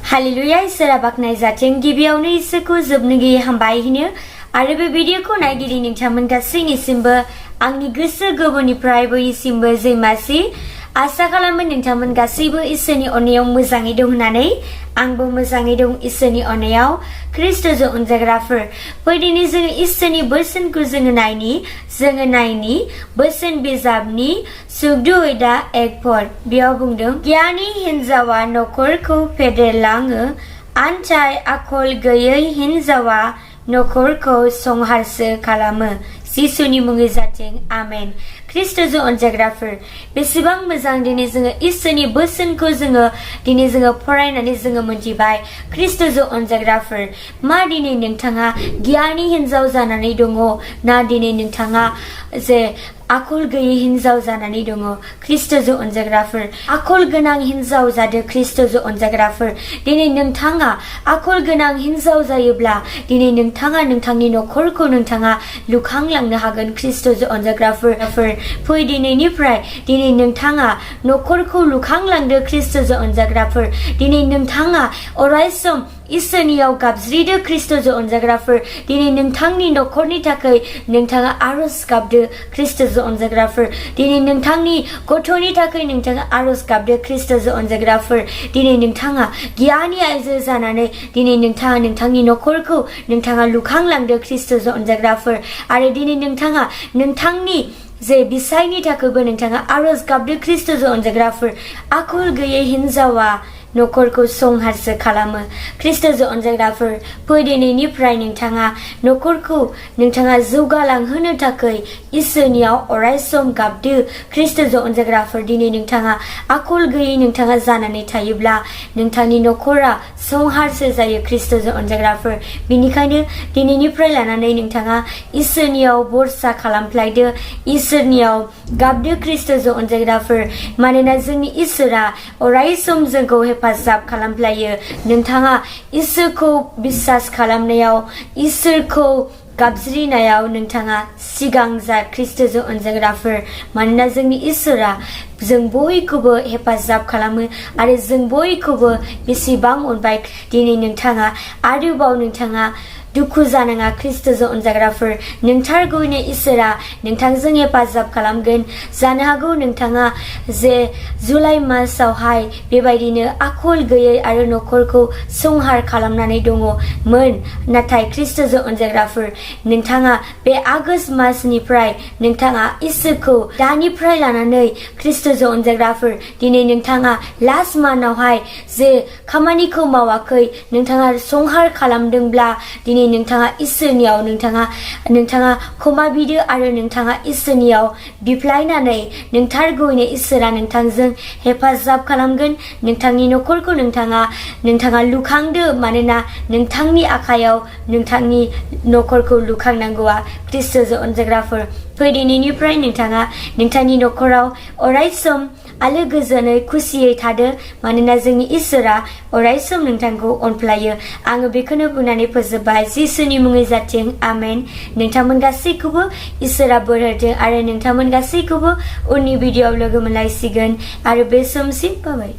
hallelujah इसोरा बाखनाय जाथों गिबियावनो इसोरखौ जोबनो गैयै हामबाय होनो आरो बे भिडिअखौ नायगिरि नोंथांमोन गासैनिसिमबो आंनि गोसो गोरबोनिफ्राय बयनिसिमबो जैमासि आसा खालामो नोंथांमोन गासैबो इसोरनि अननायाव मोजाङै दं होननानै आंबो मोजाङै दं इसोरनि अननायाव ख्रिस्ट'जों अनजाग्राफोर फैदिनै जोङो इसोरनि बोसोनखौ जोङो नायनि बोसोन बिजाबनि जदw 1 बेयाव बुंदों गियानि हिनजावा न'खरखौ फेदेरलाङो आन्थाय आखल गैयै हिनजावा न'खरखौ संहारसो खालामो जिसुनि मुङै जाथों आमेन ख्रिस्ट'जों अनजाग्राफोर बेसेबां मोजां दिनै जोङो इसोरनि बोसोनखौ दिनै जोङो फरायनानै जोङो मोनथिबाय ख्रिस्ट'जों अनजाग्राफोर मा दिनै नोंथाङा गियानि हिनजाव जानानै दङ ना दिनै नोंथाङा जे आखल गैयै हिनजाव जानानै दङ ख्रिस्ट'जों अनजाग्राफोर आखल गोनां हिनजाव जादों ख्रिस्ट'जों अनजाग्राफोर दिनै नोंथाङा आखल गोनां हिनजाव जायोब्ला दिनै नोंथाङा नोंथांनि न'खरखौ नोंथाङा लुखांलांनो हागोन ख्रिस्ट'जों अनजाग्राफोर फै दिनैनिफ्राय दिनै नोंथाङा न'खरखौ लुखांलांदो ख्रिस्ट'जों अनजाग्राफोर दिनै नोंथाङा अरायसम इसोरनियाव गाबज्रिदो ख्रिस्ट'जों अनजाग्राफोर दिनै नोंथांनि न'खरनि थाखाय नोंथाङा आरज गाबदो ख्रिस्ट'जों अनजाग्राफोर दिनै नोंथांनि गथ'नि थाखाय नोंथाङा आरज गाबदो ख्रिस्ट'जों अनजाग्राफोर दिनै नोंथाङा गियानि आइजो जानानै दिनै नोंथाङा नोंथांनि न'खरखौ नोंथाङा लुखांलांदो ख्रिस्ट'जों अनजाग्राफोर आरो दिनै नोंथाङा नोंथांनि जे बिसायनि थाखायबो नोंथाङा आरज गाबदो ख्रिस्ट'जों अनजाग्राफोर आखल गैयै हिनजावा न'खरखौ संहारसो खालामो ख्रिस्ट'जों अनजाग्राफोर फै दिनैनिफ्राय नोंथाङा न'खरखौ नोंथाङा जौगालांहोनो थाखाय इसोरनियाव अरायसम गाबदो ख्रिस्ट'जों अनजाग्राफोर दिनै नोंथाङा आखल गैयै नोंथाङा जानानै थायोब्ला नोंथांनि न'खरा संहारसो जायो ख्रिस्ट'जों अनजाग्राफोर बिनिखायनो दिनैनिफ्राय लानानै नोंथाङा इसोरनियाव भरसा खालामफ्लायदो इसोरनियाव गाबदो ख्रिस्ट'जों अनजाग्राफोर मानोना जोंनि इसोरा अरायसम जोंखौ हेफाजाब खालामफ्लायो नोंथाङा इसोरखौ बिसास खालामनायाव इसोरखौ गाबज्रिनायाव नोंथाङा सिगां जा ख्रिस्ट'जों अनजाग्राफोर मानोना जोंनि इसोरा जों बयखौबो हेफाजाब खालामो आरो जों बयखौबो बेसेबां अनबाय दिनै नोंथाङा आरोबाव नोंथाङा दुखु जानाङा ख्रिस्ट'जों अनजाग्राफोर नोंथारगौनो इसोरा नोंथांजों हेफाजाब खालामगोन जानो हागौ नोंथाङा जे जुलाइ मासावहाय बेबायदिनो आखल गैयै आरो न'खरखौ संहार खालामनानै दङमोन नाथाय ख्रिस्ट'जों अनजाग्राफोर नोंथाङा बे आगष्ट मासनिफ्राय नोंथाङा इसोरखौ दानिफ्राय लानानै ख्रिस्ट'जों अनजाग्राफोर दिनै नोंथाङा लास्ट मान्थआवहाय जे खामानिखौ मावाखै नोंथाङा संहार खालामदोंब्ला दिनै नोंथाङा इसोरनियाव नोंथाङा क्षमा बिदो आरो नोंथाङा इसोरनियाव बिफ्लायनानै नोंथारगौनो इसोरा नोंथांजों हेफाजाब खालामगोन नोंथांनि न'खरखौ नोंथाङा लुखांदो मानोना नोंथांनि आखायाव नोंथांनि न'खरखौ लुखांनांगौआ ख्रिस्ट'जों अनजाग्राफोर फै दिनैनिफ्राय नोंथाङा नोंथांनि न'खराव अरायसम आलो गोजोनै खुसियै थादो मानोना जोंनि इसोरा अरायसम नोंथांखौ अनफ्लायो आङो बेखौनो बुंनानै फोजोबबाय जिसुनि मुङै जाथों आमेन नोंथांमोन गासैखौबो इसोरा बोर होथों आरो नोंथांमोन गासैखौबो उननि भिडिअ'आव लोगो मोनलायसिगोन आरो बे समसिम बाय